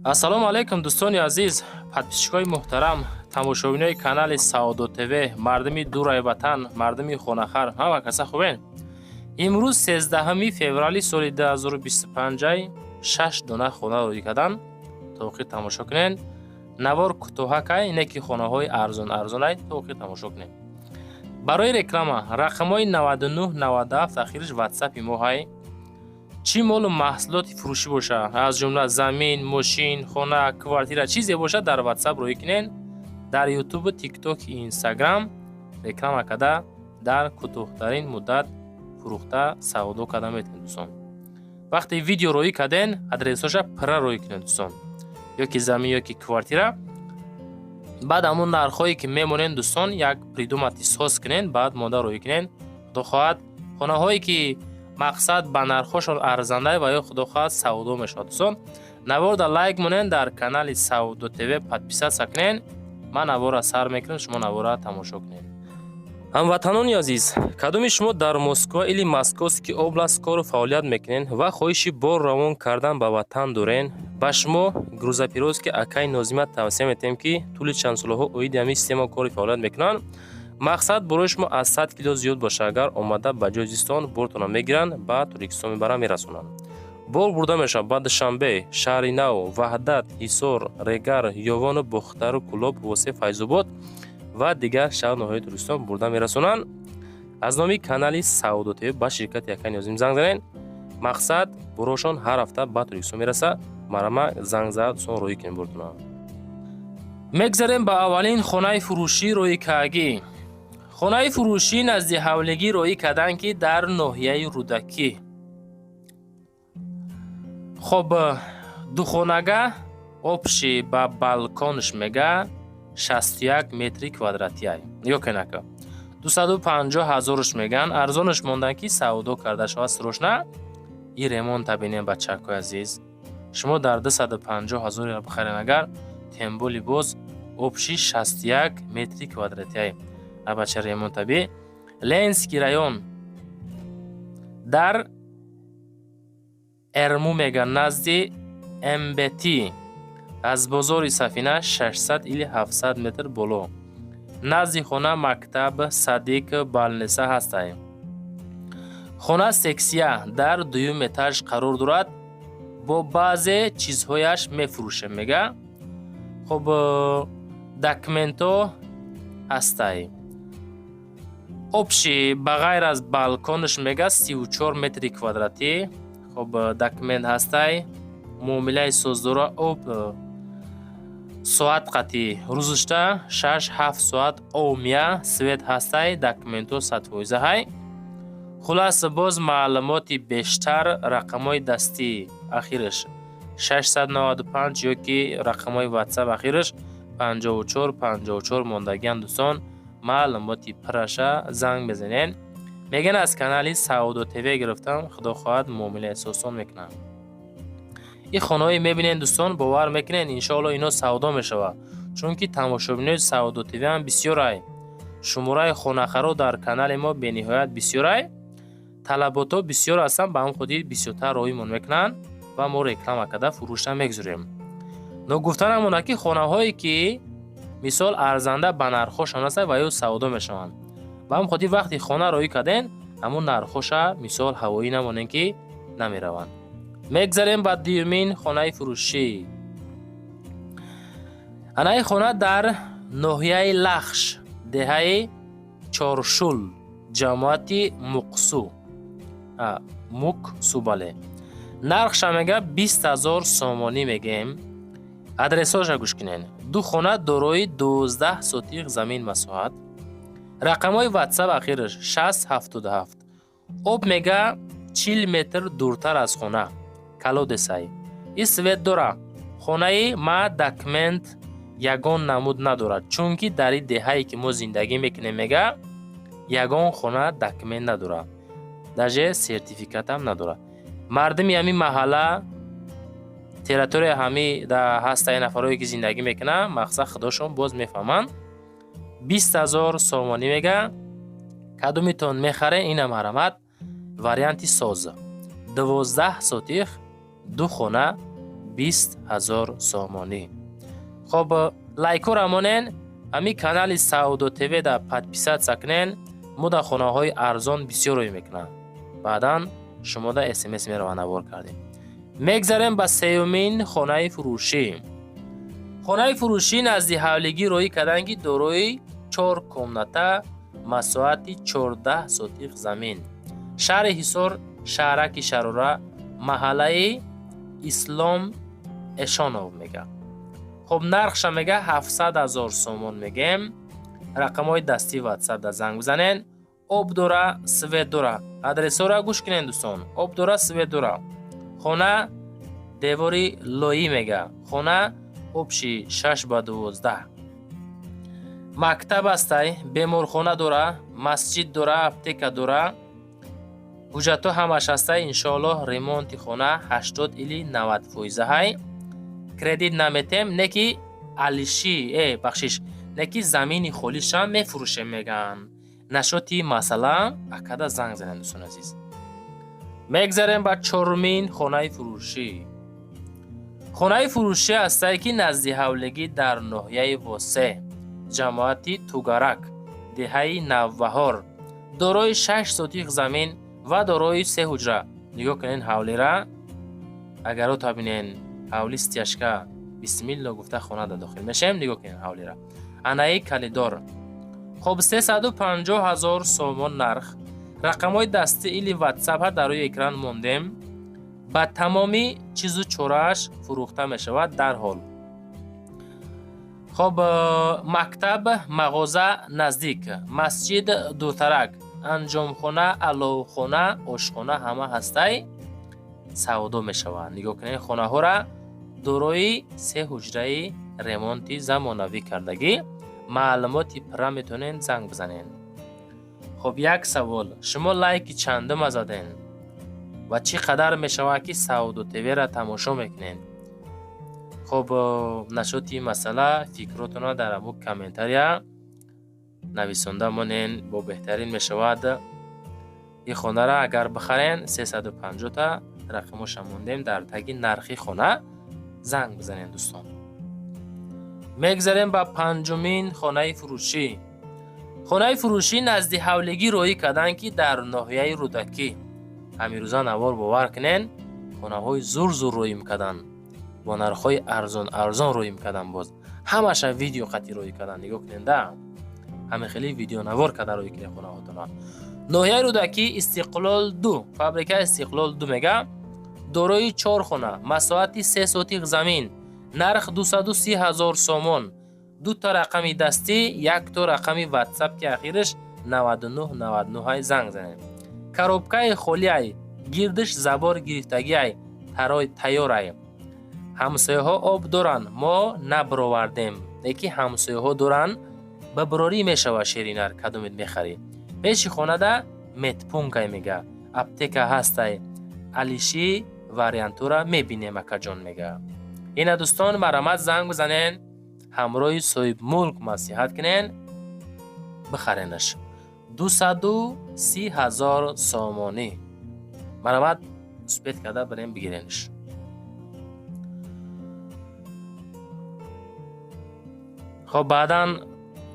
Ассалому алайкум, дӯстони азиз, подписчикои муҳтарам, тамошобинои канали Саодо ТВ, мардуми дураи ватан, мардуми хонахар, ҳама каса хубен? Имрӯз 13 феврали соли 2025, шаш дона хона рӯй кардан. То охир тамошо кунен. Навор кӯтоҳакай, не ки хонаҳои арзон арзонай. То охир тамошо кунен. Барои реклама рақамҳои 99 97 ахириш ватсапи мо ҳай. Чӣ молу маҳсулоти фурӯшӣ боша, аз ҷумла замин, мошин, хона, квартира, чизе бошад, дар ватсап рӯй кунен. Дар ютубу, тикток, инстаграм реклама карда, дар кӯтоҳтарин муддат фурӯхта, савдо карда метавонед, дӯстон. Вақте видео рӯӣ карден, адресҳоша пурра рӯй кунед, дӯстон, ё ки замин, ё ки квартира. Баъд ҳамун нархҳое ки мемонен, дӯстон, як придумати соз кунен, баъд монда рӯй кунен. Худо хоҳад, хонаҳое ки мақсад ба нархҳошон арзанда ва ё, худо хоҳад, савдо мешавад. Дӯстон, наворда лайк монен, дар канали Савдо ТВ подписаться кунен. Ман навора сар мекунам, шумо навора тамошо кунед. Ҳамватанони азиз, кадоми шумо дар Москва или Московский область кору фаъолият мекунед ва хоҳиши бор равон кардан ба ватан дорен, ба шумо грузоперевозки акаи Нозима тавсия метиҳем, ки тӯли чанд солаҳо оиди ҳамин система кори фаъолият мекунанд. Мақсад, борои шумо аз 100 кило зиёд боша агар, омада ба ҷои зистон бортона мегиранд, ба Тоҷикистон мебаранд, мерасонанд. Бор бурда мешавад ба Душанбе, Шаҳри Нав, Ваҳдат, Ҳисор, Регар, Ёвону Бохтару, Кӯлоб, Восе, Файзобод ва дигар шаҳр ноҳияи Тоҷикистон бурда мерасонанд. Аз номи канали Савдо ТВ ба ширкати акаи Нозим занг занед. Мақсад, борошон ҳар ҳафта ба Тоҷикистон мераса. Марама занг зад, дӯстон, роҳӣ кунем бортона. Мегзарем ба аввалин хонаи фурӯшӣ рӯйкагӣ. Хонаи фурӯшӣ назди ҳавлигӣ роҳӣ карданд, ки дар ноҳияи Рӯдакӣ. Хоб, духонага, общий ба балконш мега 61 метри квадратиай. Нигоҳ кунед, ака, 250 ҳазорш меган, арзонаш мондан, ки савдо карда шавад срочно. И ремонта бинем, бачакои азиз. Шумо дар 250 ҳазор бихарен агар, тем более боз общий 61 метри квадратиай. Абача, ремонта би. Ленинский район, дар Эрму мега, назди МБТ, аз бозори Сафина 600 или 700 метр боло. Назди хона мактаб, садик, больница ҳастай. Хона сексия, дар дуюм этаж қарор дорад. Бо баъзе чизҳояш мефурӯшем, мега. Хоб, документҳо ҳастай. Общий ба ғайр аз балконаш мега 34 метри квадратӣ. Хоб, документ ҳастай, муомилаи создора. Об соат қатӣ, рӯзушта 6-7 соат омия, свет ҳастай, документҳо 100% ҳай. Хулас, боз маълумоти бештар рақамҳои дастӣ ахираш 695 ё ки рақамҳои ватсап ахираш 54 54 мондагиан. Дӯстон, маълумоти пурраша занг мезанед. Мегӯянд, аз канали Савдо ТВ гирифтам, худо хоҳад, муомилаи сосон мекунам. Ин хонаҳое мебинед, дӯстон, бовар мекунед, иншоалло, ино савдо мешавад, чунки тамошобинои Савдо ТВ ҳам бисёрай, шумораи хонахаро дар канали мо бениҳоят бисёрай, талаботҳо бисёр ҳастанд. Ба ҳамин хотир бисёртар роҳимон мекунанд ва мо реклама карда, фурӯшта мегузорем. Ногуфта намонад, ки хонаҳое ки мисол арзанда ба нархҳошон ҳастанд ва ё савдо мешаванд. Ба ҳамин хотир вақте хона роҳӣ кардем, ҳамун нархҳоша мисол ҳавоӣ намонем, ки намераванд. Мегзарем ба дуюмин хонаи фурӯшӣ. Анаи хона дар ноҳияи Лахш, деҳаи Чоршул, ҷамоати Муқсу, Муксу, бале. Нархша мега 20 000 сомонӣ мегем. Адресҳоша гӯш кунед. Ду хона дорои 12 сотих замин масоҳат. Рақамҳои ватсап ахираш 677. Об мега 40 метр дуртар аз хона, колодец ай и свет дора. Хонаи ма документ ягон намуд надорад, чунки дар ин деҳае ки мо зиндагӣ мекунем, мега, ягон хона документ надорад, даже сертификатам надорад. Мардуми ҳамин маҳалла, территория ҳами ҳастаи нафарое ки зиндагӣ мекунанд, мақсад, худошон боз мефаҳманд. 20 000 сомонӣ мега. Кадомитон мехарен, ина марҳамат, варианти соз: 12 сотих, ду хона, 20 ҳазор сомонӣ. Хоб, лайкора монен, ҳами канали Саодо ТВ да подписаться кунен, мо да хонаҳои арзон бисёр рӯй мекунам. Баъдан шумо да СМС мерава навор кардем. Мегзарем ба сеюмин хонаи фурӯшӣ. Хонаи фурӯшӣ назди ҳавлигӣ роҳӣ кардан, ки дорои 4 комната, масоҳати 14 сотиқ замин. Шаҳри Ҳисор, шаҳраки Шарора, маҳаллаи Ислом Эшонов мега. Хоб, нархша мега 700 ҳазор сомон мегем. Рақамҳои дастии WhatsApp да занг бизанен. Об дора, свет дора. Адресҳоро гӯш кунен, дӯстон. Об дора, свет дора. Хона девори лоӣ мега. Хона общий 6 ба 12. Мактаб ҳастай, беморхона дора, масҷид дора, аптека дора. Ҳуҷҷатҳо ҳамаш ҳастай, иншоаллоҳ ремонти хона 80 или 90 фоиза ҳай. Кредит наметем, не ки алиши, бахшиш, не ки замини холишам мефурӯшем меган. Нашоти масъала акада занг занем, дӯстони азиз. Мегзарем ба чорумин хонаи фурӯшӣ. Хонаи фурӯшӣ ҳастае, ки назди ҳавлигӣ дар ноҳияи Восе, ҷамоати Тугарак, деҳаи Навбаҳор, дорои 6 сотиқ замин ва дорои 3 ҳуҷра. Нигоҳ кунен ҳавлира, агаро табинен ҳавли стяжка, бисмилло гуфта хона да дохил мешем. Нигоҳ кунен ҳавлира, анаи калидор. Хоб, 350 ҳазор сомон нарх. Рақамҳои дастӣ или WhatsApp ҳа дар рӯи экран мондем. Ба тамоми чизу чорааш фурӯхта мешавад дарҳол. Хоб, мактаб, мағоза наздик, масҷид дуртарак, анҷомхона, аловхона, ошхона ҳама ҳастай, савдо мешавад. Нигоҳ кунед хонаҳора, дорои 3 ҳуҷраи ремонти замонавӣ кардагӣ. Маълумоти пурра метавонед занг бизанед. Хоб, як савол: шумо лайки чандума заден ва чӣ қадар мешавад, ки Саодо ТВ-ра тамошо мекунед? Хоб, нашоти ин масъала фикротонро дар ҳамун комментария нависонда монен, бо беҳтарин мешавад. Ин хонара агар бихарен, 350-та рақамоша мондем дар таги нархи хона, занг бизанед, дӯстон. Мегзарем ба панҷумин хонаи фурӯшӣ. Хонаи фурӯшӣ назди ҳавлигӣ роҳӣ карданд, ки дар ноҳияи Рӯдакӣ. Ҳамирӯза навор бовар кунен, хонаҳои зур-зур роҳӣ мекарданд, бо нархҳои арзон арзон роҳӣ мекарданд, боз ҳамаша видео қатъи роҳӣ карданд. Нигоҳ кунен да, ҳамин хеле видеонавор карда роҳӣ кунед хонаҳотонро. Ноҳияи Рӯдакӣ, Истиқлол 2, фабрикаи Истиқлол 2 мега, дорои 4 хона, масоҳати 3 сотиқ замин, нарх 230 ҳазор сомон, дута рақами дастӣ, якто рақами WhatsApp, ки ахираш 99 99 ҳай, занг занед. Коробкаи холиай, гирдиш забор гирифтагиай, тайёрай. Ҳамсояҳо об доранд, мо набаровардем, леки ҳамсояҳо доранд, ба бирорӣ мешавад. Ширинар кадомед мехарӣ? Пеши хонада медпункай мега, аптека ҳастай, алиши вариантура мебинем, акаҷон мега. Ина дӯстон, марҳамат, занг бизанен, ҳамроҳи соҳибмулк маслиҳат кунен, бихаренаш. 230 ҳазор сомонӣ. Марҳамат, успеть карда бирем бигиренаш. Хоб, баъдан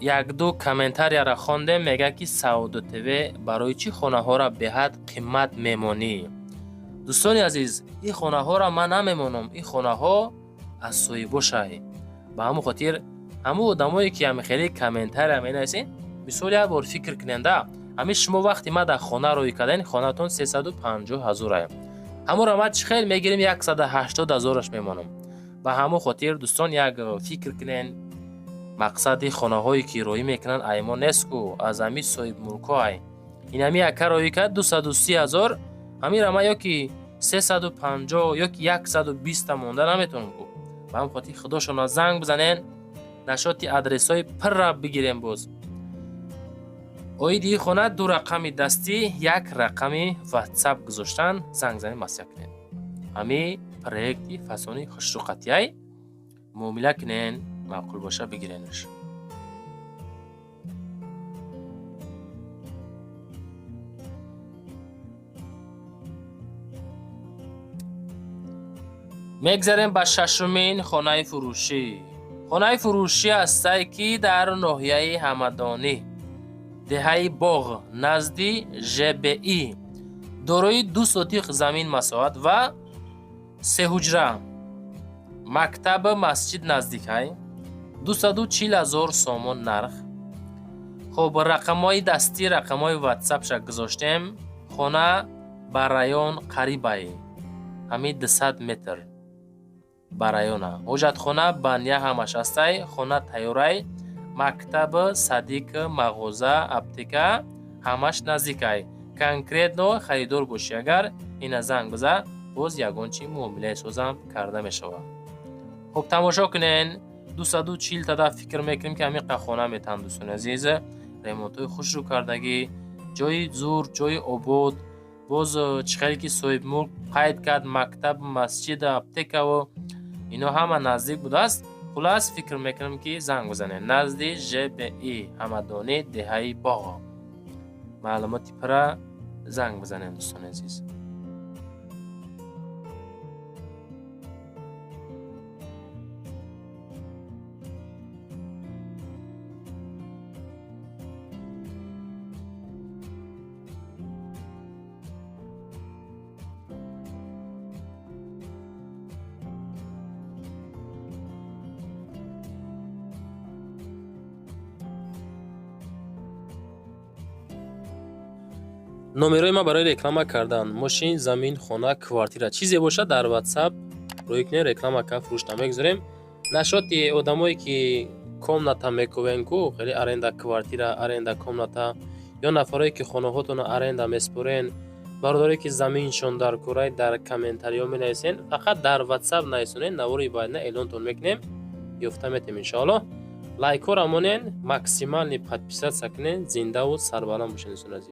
як-ду комментарияро хондем, мега, ки Саодо ТВ барои чӣ хонаҳоро беҳад қимат мемонӣ? Дӯстони азиз, ин хонаҳоро ман намемонам, ин хонаҳо аз соҳибошай. Ба ҳамон хотир ҳамун одамое, ки ҳами хеле комментария менависен, мисол, як бор фикр куненда, ҳамин шумо вақте ман дар хона роҳӣ кардан, хонатон 350 ҳазорае, ҳамонро ман чӣ хел мегирем, 180 ҳазораш мемонам. Ба ҳамон хотир, дӯстон, як фикр кунен, мақсади хонаҳое, ки роҳӣ мекунанд, ай мо нест ку, аз ҳами соҳибмулкҳо ай. Инами яка роҳӣ кард 230 ҳазор, ҳаминра ман ёки 350 ёки 120-та монда наметавонам ку. Ба ҳамин хотир худошонро занг бизанен, нашоти адресҳои пурра бигирем. Боз оиди ин хона ду рақами дастӣ, як рақами WhatsApp гузоштан, занг занед, маслиҳат кунед. Ҳами проекти фасони хушруқатияй, муомила кунен, маъқул боша, бигиренаш. Мегзарем ба шашумин хонаи фурӯшӣ. Хонаи фурӯшӣ ҳастае, ки дар ноҳияи Ҳамадонӣ, деҳаи Боғ, назди ЖБИ, дорои 2 сотих замин масоҳат ва се ҳуҷра, мактаб, масҷид наздикай, 240 000 сомон нарх. Хуб, рақамҳои дастӣ, рақамҳои ватсапша гузоштем. Хона ба район қарибай, ҳамин 200 метр ба района. Ҳоҷатхона, баня ҳамаш ҳастай, хона тайёрай, мактаб, садик, мағоза, аптека ҳамаш наздикай. Конкретно харидор бошӣ агар, ина занг биза, боз ягон чи муомилаи созам карда мешавад. Хуб, тамошо кунен, 240 тада фикр мекунем, ки ҳамин хона метаҳанд, дӯстони азиз. Ремонтҳои хушрӯ кардагӣ, ҷои зур, ҷои обод. Боз чӣ хеле ки соҳибмулк қайд кард, мактаб, масҷид, аптекаву ино ҳама наздик будааст. Хулас, фикр мекунам, ки занг бизанед. Назди ЖБИ, Ҳамадонӣ, деҳаи Боғ. Маълумоти пурра занг бизанед, дӯстони азиз. Номерои ман барои реклама кардан мошин, замин, хона, квартира, чизе бошад, дар ватсап рӯй кунед, реклама ка фурӯшта мегузорем. Нашоти одамое ки комната мекувен ку, хеле аренда квартира, аренда комната, ё нафарое ки хонаҳотонро аренда меспорен, бародарое ки заминшон дар курай, дар комментариҳо менависен. Фақат дар ватсап нависонед, навори баъдина эълонтон мекунем, ёфта метем, иншоаллоҳ. Лайкҳоро монен, максимальный подписаться кунед. Зиндаву сарбаланд бошед, дӯстони азиз.